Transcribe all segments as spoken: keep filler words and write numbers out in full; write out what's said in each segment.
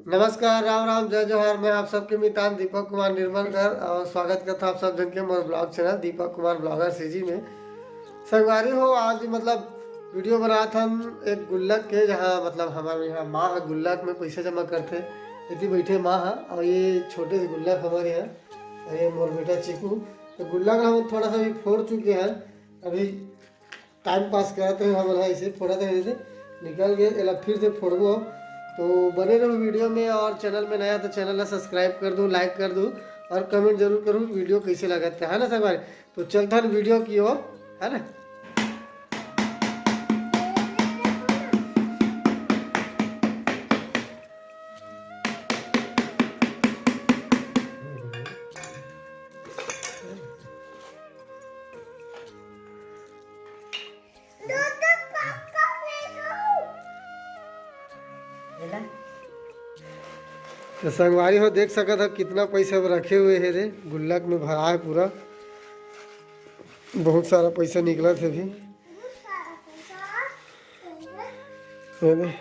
नमस्कार, राम राम, जय जोहार। मैं आप सबके मितान दीपक कुमार निर्मलकर और स्वागत करता हूँ आप सब जन के मोर blog channel Deepak Kumar blogger CG में। संगवारी हो, आज मतलब वीडियो बनात हन एक गुल्लक के, जहाँ मतलब हमारे यहाँ माँ ह गुल्लक में पैसा जमा करथे। इति बैठे माँ ह और ये छोटे से गुल्लक हमारे यहाँ, और ये मोर बेटा चीकू। तो गुल्लक हम थोड़ा सा भी फोड़ चुके हैं, अभी टाइम पास करत रहे हमन ह, इसे फोड़त रहे थे, निकल गए, एला फिर से फोड़बो। तो बने रहो वीडियो में, और चैनल में नया तो चैनल ला सब्सक्राइब कर दो, लाइक कर दो और कमेंट जरूर करो वीडियो कैसे लगत है, है ना संगवारी? तो चलथन वीडियो की ओर, है ना? तो संगवारी हो, देख सकत हो कितना पैसा अब रखे हुए हे रे, गुल्लक में भरा है पूरा, बहुत सारा पैसा निकलत हे अभी। ये दे।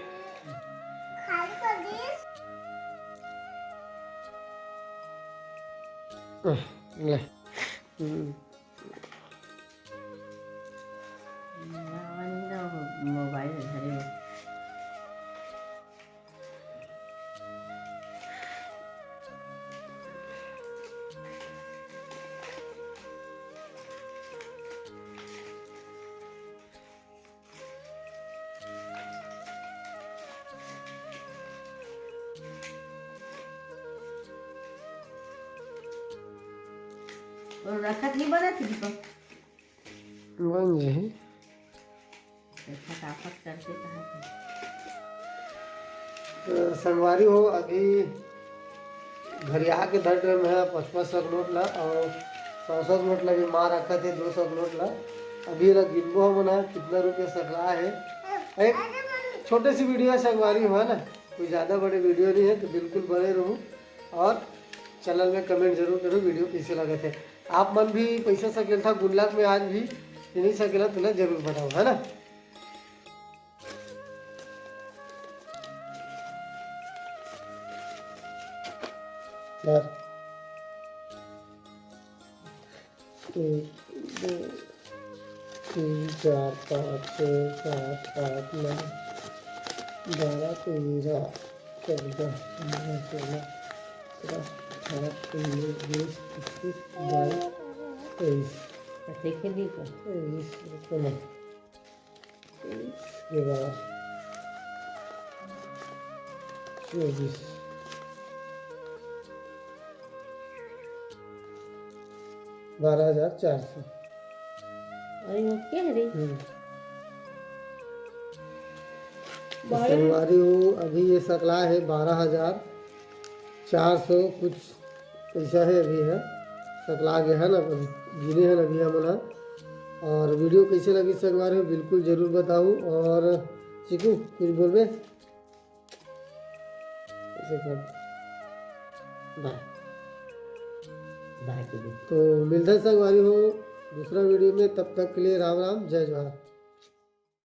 ले। मोबाइल धरे। और रखत नहीं बनत हे दीपक? बन जाही। फटाफट करके कहा था। तो संगवारी हो, अभी घरिया के धर रहे हैं पाँच पाँच सौ के नोट ला और सौ सौ के नोट ला भी मार रखा थे, दो सौ के नोट ला। अभी ला गिनबो हमन ह कितना रुपया सकला है। एक छोटे सी वीडियो है संगवारी हो, है ना, कोई ज़्यादा बड़े वीडियो नहीं है, तो बिल्कुल बने रहू और चैनल में कमेंट जरूर करो वीडियो कैसे लगे थे। आप मन भी पैसा सकेल था गुल्लक में आज भी, ये नहीं सकेला तो ना जरूर बताओ, है ना? यार, एक, दो, तीन, चार, पाँच, छः, सात, आठ, नौ, बारह, तेरह, चौदह, पन्द्रह, सोलह, सत्रह, अठारह, उन्नीस, बीस, इक्कीस, बाईस, तेईस। तो देखे दी तो। तेईस, रुको ना। तेईस के बाद चौबीस। बारह हजार चार सौ। अरे, वो क्या है रे? हम्म। बारह। संगवारी हो, अभी ये सकला है बारह हजार चार सौ कुछ पैसा है अभी है, सकला गया है ना, अभी गिने हैं अभी हमन ह। और वीडियो कैसे लगी संगवारी हो, बिल्कुल जरूर बताओ। और चीकू, कुछ बोलबे? ऐसे कर। बाय। बाय के दे। तो मिलते हैं संगवारी हो दूसरा वीडियो में, तब तक के लिए राम राम, जय जोहार।